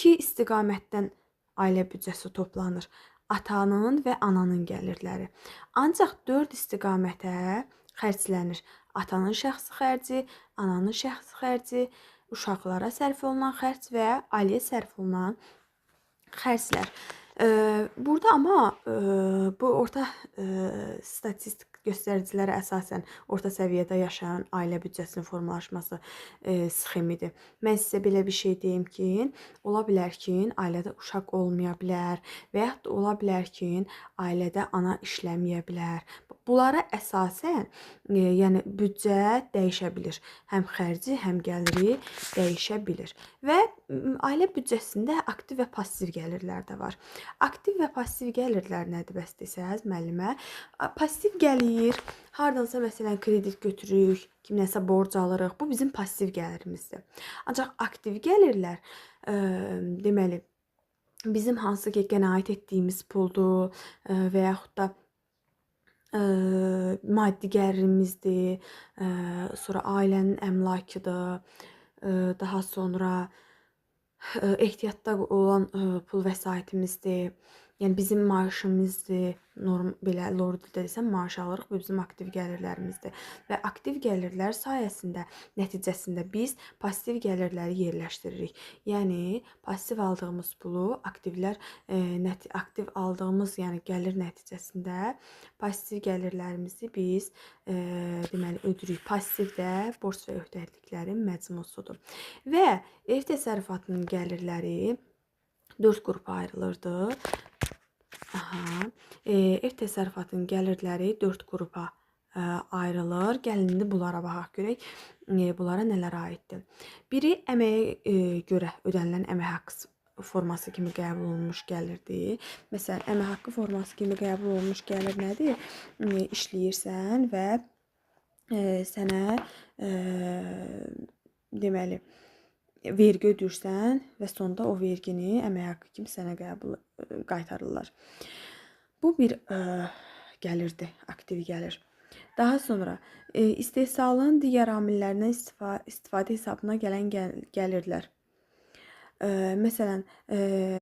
İki istiqamətdən ailə büdcəsi toplanır. Atanın və ananın gəlirləri. Ancaq 4 istiqamətə xərclənir. Atanın şəxsi xərci, ananın şəxsi xərci, uşaqlara sərf olunan xərc və ailəyə sərf olunan xərclər. Burada amma bu orta statistik göstəricilərə əsasən orta səviyyədə yaşayan ailə büdcəsinin formalaşması sxemidir. Mən sizə belə bir şey deyim ki, ola bilər ki, ailədə uşaq olmaya bilər və yaxud da ola bilər ki, ailədə ana işləməyə bilər. Bunlara əsasən, yəni büdcə dəyişə bilir. Həm xərci, həm gəliri dəyişə bilir. Və ailə büdcəsində aktiv və passiv gəlirlər də var. Aktiv və passiv gəlirlər nədir bəs desəz müəllimə? Passiv gəlir, hardansa məsələn kredit götürürük, kimdənsə borc alırıq. Bu bizim passiv gəlirimizdir. Ancaq aktiv gəlirlər, deməli, bizim hansı ki qənaət etdiyimiz puldur və yaxud da maddi gəlirimizdir, sonra ailənin əmlakıdır, daha sonra ehtiyatda olan pul vəsaitimizdir. Yəni bizim maaşımızdır. Norm belə lor dildə desəm maaş alırıq, bu bizim aktiv gəlirlərimizdir. Və aktiv gəlirlər sayəsində nəticəsində biz passiv gəlirləri yerləşdiririk. Yəni passiv aldığımız pulu aktivlər aktiv aldığımız, yəni gəlir nəticəsində passiv gəlirlərimizi biz deməli ödürük. Passiv də borc və öhdəliklərin məcmusudur. Və ev təsərrüfatının gəlirləri 4 qrupa ayrılırdı. Aha. Ev təsərrüfatının gəlirləri 4 qrupa ayrılır. Gəlin indi bunlara baxaq görək. Bunlara nələr aiddir? Biri əməyə görə ödənilən əmək haqqı forması kimi qəbul olunmuş gəlirdir. Məsələn, əmək haqqı forması kimi qəbul olunmuş gəlir nədir? İşləyirsən və sənə deməli vergi ödəyirsən və sonda o vergini əmək haqqı kimi sənə qəbul qaytarırlar. Bu bir gəlirdir, aktiv gəlir. Daha sonra istehsalın digər amillərindən istifadə hesabına gələn gəlirlər. Məsələn,